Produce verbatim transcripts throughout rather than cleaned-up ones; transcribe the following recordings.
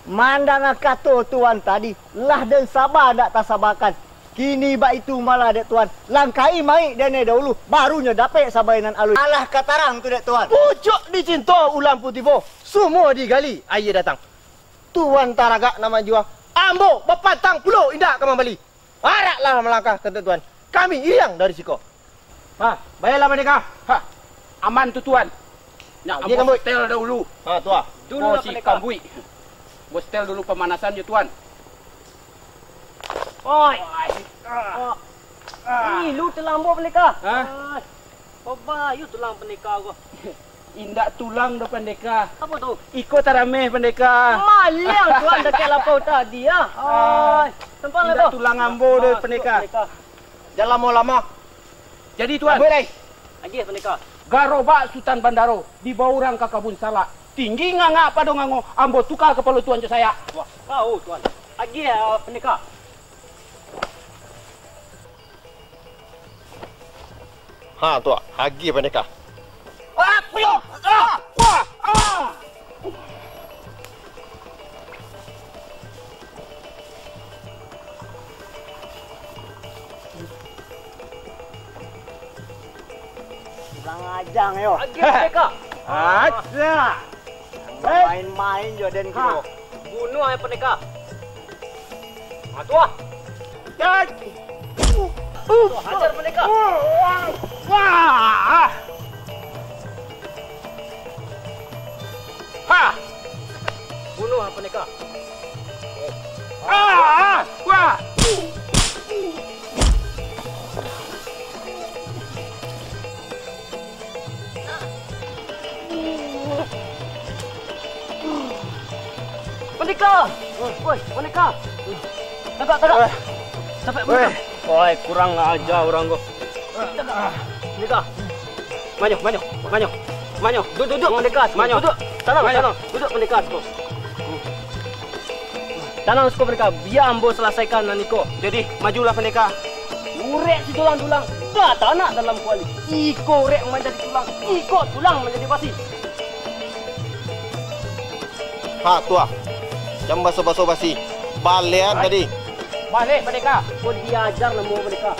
Mandanga kato Tuan tadi, lah den saba ndak tasabakan. Kini baitu malah dek Tuan, langkahi mayik den dahulu, barunyo dapek sabae nan alun. Alah ka tarang tu dek Tuan. Pucuak dicinto ulam pun tibo, sumua digali aia datang. Tuan taragak nan manjua, ambo bapantang pulo indak ka mambali. Araklah malangkah ka Tuan, kami iriang dari siko. Ha, bayalah Pandeka. Ha, aman tu Tuan. Nyak, ambo setel dahulu. Ha, tu ah. Dulu lah, Pandeka. Kambuik. Ambo setel dulu pamanasan jo Tuan. Oi. Oi. Ah. Ah. Ih, lu tulang ambo, Pandeka. Ha? Oi. Babayu tulang Pandeka ko. Indak tulang doh, Pandeka. Apo tu? Iko tarameh, Pandeka. Maliang Tuan dakek lapau tadi, ah. Ah. Oi. Indak tulang ambo doh, Pandeka. Jan lamo-lamo. Jadi, Tuan. Agiah, Pandeka. Garobak Sutan Bandaro, dibawa urang ka kabun salak. Tinggi ngangak pado ngango, ambo tuka kapalo Tuan jo sayak. Wah, kau, Tuan. Agiah, Pandeka. Ha, tu, agiah, Pandeka. Ah, puyo! Ah! Wah! Ah! Kurang aja, yo. Agiah, Pandeka. Aja. Main-main jo den kiro. Bunuah, Pandeka. Ah, tu ah. Tuh, hajar Pandeka. Wah. Ha. Bunuah Pandeka. Ah, ah, wah. Pandeka! Woi, Pandeka! Tagak, tagak! Capek, Pandeka! Woi, kurang aja urang ko. Tagak! Pandeka! Manyo, manyo, manyo, manyo! Duduak, duduak, Pandeka! Manyo! Duduak! Tanang, tanang! Duduak, Pandeka! Tanang siko Pandeka, bia ambo salasaikan nan iko. Jadi, majulah Pandeka. Urek si tulang-tulang, tatanak dalam kuali. Iko urek manjadi tulang, iko tulang manjadi basi. Ha, tu ah. Jan baso-baso basi. Baliak tadi. Baliak Pandeka. Ko diajar namo Pandeka.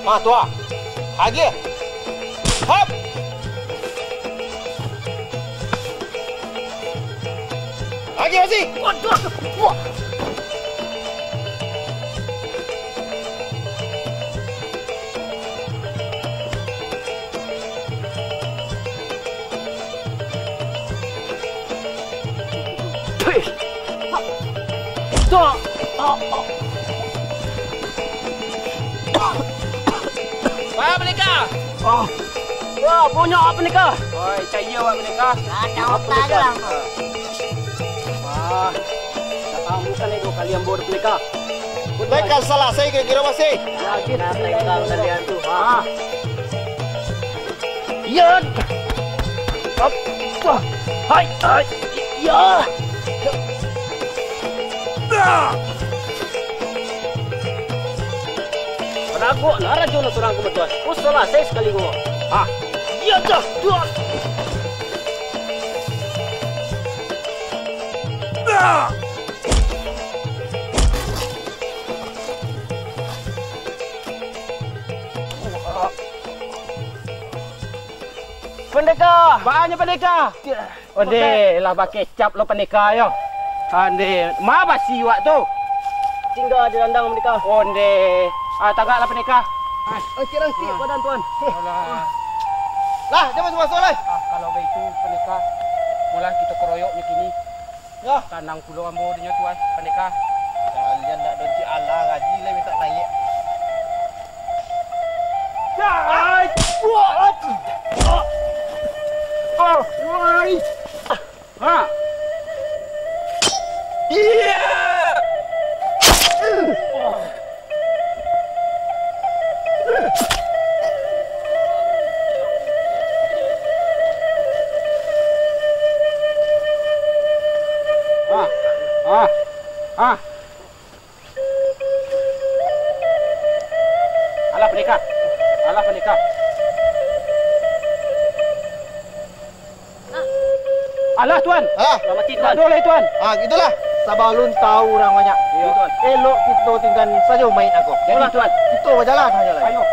Ha, tu ah. Agiah. Hap. Agiah basi. Waduh. Wah. Wah, Pandeka! Ah. Wah, banyak Pandeka! Oi, caya awak Pandeka. Ada otak je lah. Ah. Kamu kan itu kalian bodoh Pandeka. Pandeka salah, saya kira-kira masih. Ya, gitu. Nah, Pandeka kalian tu. Ah. Ya. Apa? Hai, hai. Ya. Nah. Rago lah rajo nan surang ko, Tuan. Usahlah, saya sakali ko. Ah. Ya dah, Tuan. Nah. Pandeka! Banyak Pandeka! Onde, lah bakecap lo Pandeka yo. Ande, ma basi wak tu? Tingga di dandang Pandeka. Onde, ah, tagaklah Pandeka. Ah, sikit, sikit badan Tuan. Alah. Lah, jan masuak-masuak lai. Ah, kalau baitu Pandeka, molah kito karoyok nyo kini. Yo. Tanang pulo ambo dinyo tu, ai, Pandeka. Kalian nak donci alah ngaji lai mintak naiak. Ya, ai. Wah. Ah, ai. Ha. Iya. Ah, ah, ah. Alah, Pandeka. Alah, Pandeka. Ah. Alah, Tuan. Alah. Selamat mati, Tuan. Adolah, Tuan. Ah, gitulah. Sabalun tahu urang banyak. Iyo, Tuan. Elok kito tinggan sajo mayik nangko. Jadi, Tuan. Kito bajalan sajo lai. Ayo.